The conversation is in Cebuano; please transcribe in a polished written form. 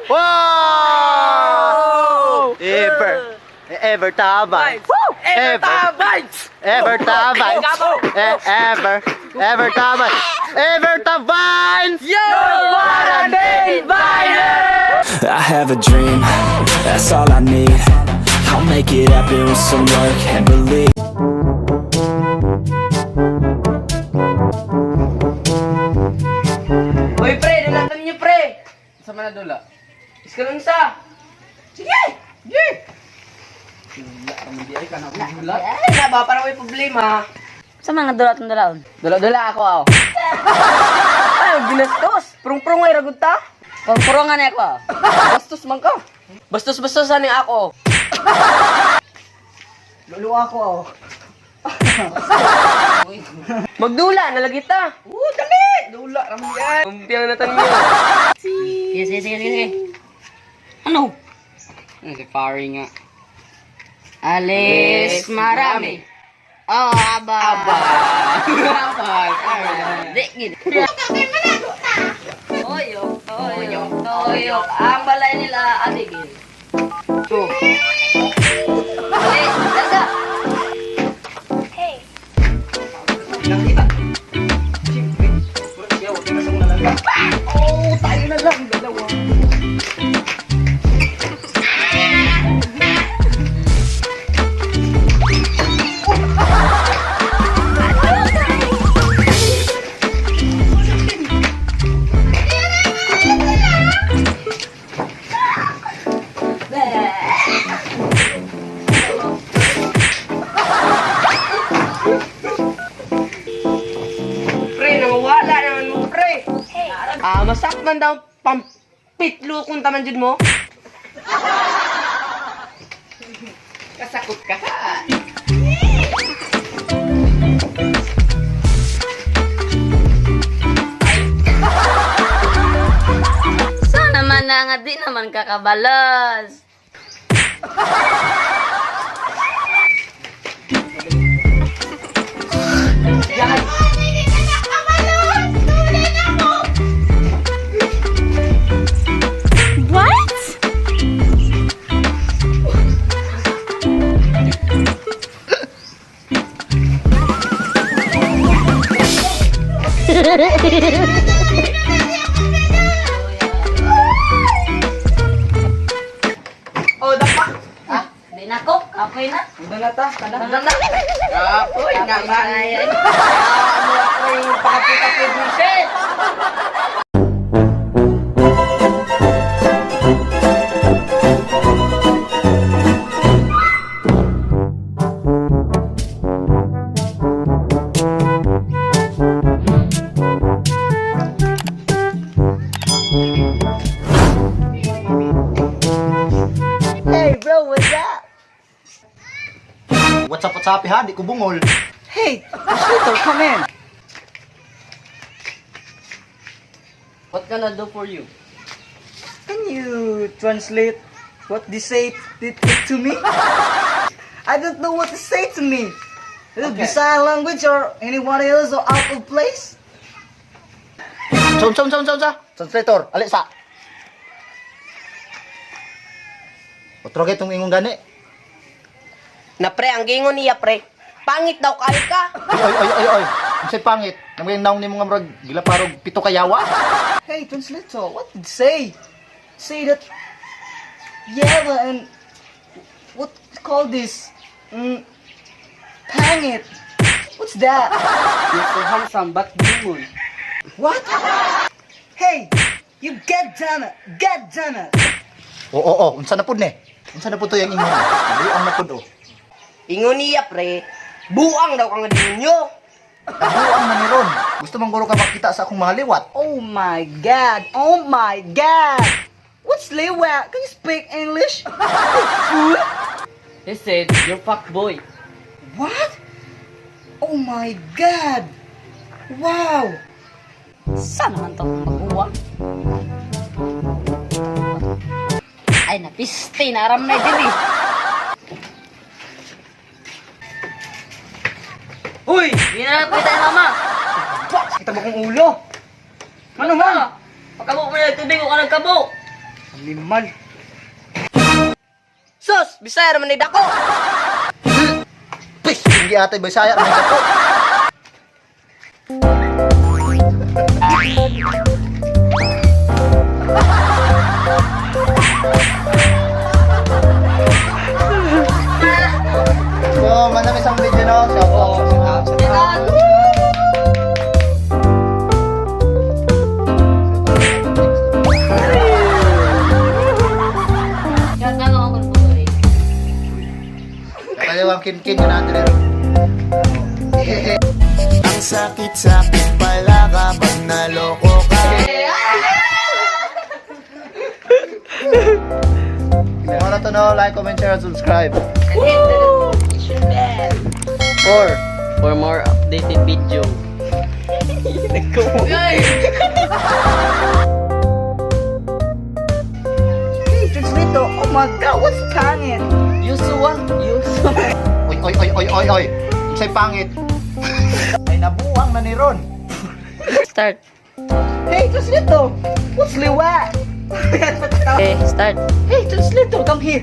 Wow! Ever. Ever Tabay. Ever Vibes! Ever Tabay. Eh, Ever. Ever Tabay. Ever Tabay! Yo! What a day, I have a dream, that's all I need. I'll make it happen with some work and belief. Uy, pre, dulatan niyo, pre! Sa man na dula? Iska lang isa! Sige! Sige! Dula, hindi ay ka na dula. Ay, na ba? Parang may problema. Sa mga dulat ng dalaon. Dula-dula ako, aw. Ay, ginastos. Prung-prung ay ragot ta. Pagpurungan na ako. Ah. Bastos man ka. Bastos-bastos ani ako. Lulu ako oh. Magdula, nalagi ta. Oo, dali! Dula, ramyan. Umpiang na tanyo. Sige, sige, sige, sige. Ano? Si Pari nga. Alis marami. Oh, aba. Aba. Aba. Di, gid. Toyok, toyok, toyok. Ang balay nila, adigil. Two. Dali, larga. Nakita. Siyempre. Murag siya, wag ka na sa mga nalaga. Oh, tayo na lang dalawa. Pre, nangawala naman mo, pre. Ah, masakpan daw pampitlo kung taman jud mo. Kasakot ka ha. Sana man na nga di naman kakabalas. Oh, dapa. Ah, di na ko. Kapoy na. Udah na ta, kada. Danda na. Kapoy naman. Ay, ay. Ah, mo ako yung pakapoy-kapoy buset. Hey bro, what's up? What's up, what's up, ha? Di ko bungol. Hey, translator, come in. What can I do for you? Can you translate what they say to me? I don't know what to say to me. Is it Okay. Bisaya language or anyone else or out of place? Sa, sa, sa, sa, sa. Translator, ali sa. Otro kay itong ingong gani. Na pre, ang gingon niya pre. Pangit daw kayo ka. Oy, oy, oy, oy, oy. Unsay pangit? Nang naong nimo nga murag gilaparog pito kayawa? Hey, translator, what did say? Say that yellow and what call this? Pangit. What's that? You're so handsome, but bungon. What? Hey, you get damn it! Get damn it! Oo, oo, oo. Unsa na pud ni? Unsa na pud to yung ingon? Buang na pud oh. Ingon niya pre, buang daw kang demonyo. Buang na ni ron. Gusto man guro ka makita sa akong mga liwat. Oh my God! Oh my God! What's liwat? Can you speak English? You fool! He said, you're fuck boy. What? Oh my God! Wow! Sana man to maguwa. Ay, napiste. Naram na dili. Uy! Hindi na lang tayo, mama. Kita ba kong ulo? Ano man? Pagkabo mo na yung tubig o ka nagkabo. Animal. Sus, Bisaya raman ni dako. Pis, hindi atay Bisaya man ako. So, manami isang video, no? Shout out sa mga Shout out. Shout out ako kung tuloy. Kaya ang kin-kin yun natin rin. Ang sakit-sakit pala kapag naloko ka. Kung to, no, like, comment, share, and subscribe. And hit the notification bell. Four. For more updated video. Hey, translate to. Oh my God, what's pangit? Yusua, Yusua. Oy, oy, oy, oy, oy, oy. Sa'y pangit. Ay, nabuang na ni Ron. Start. Hey, translate to. What's liwa? Okay, start. Hey, translator, come here.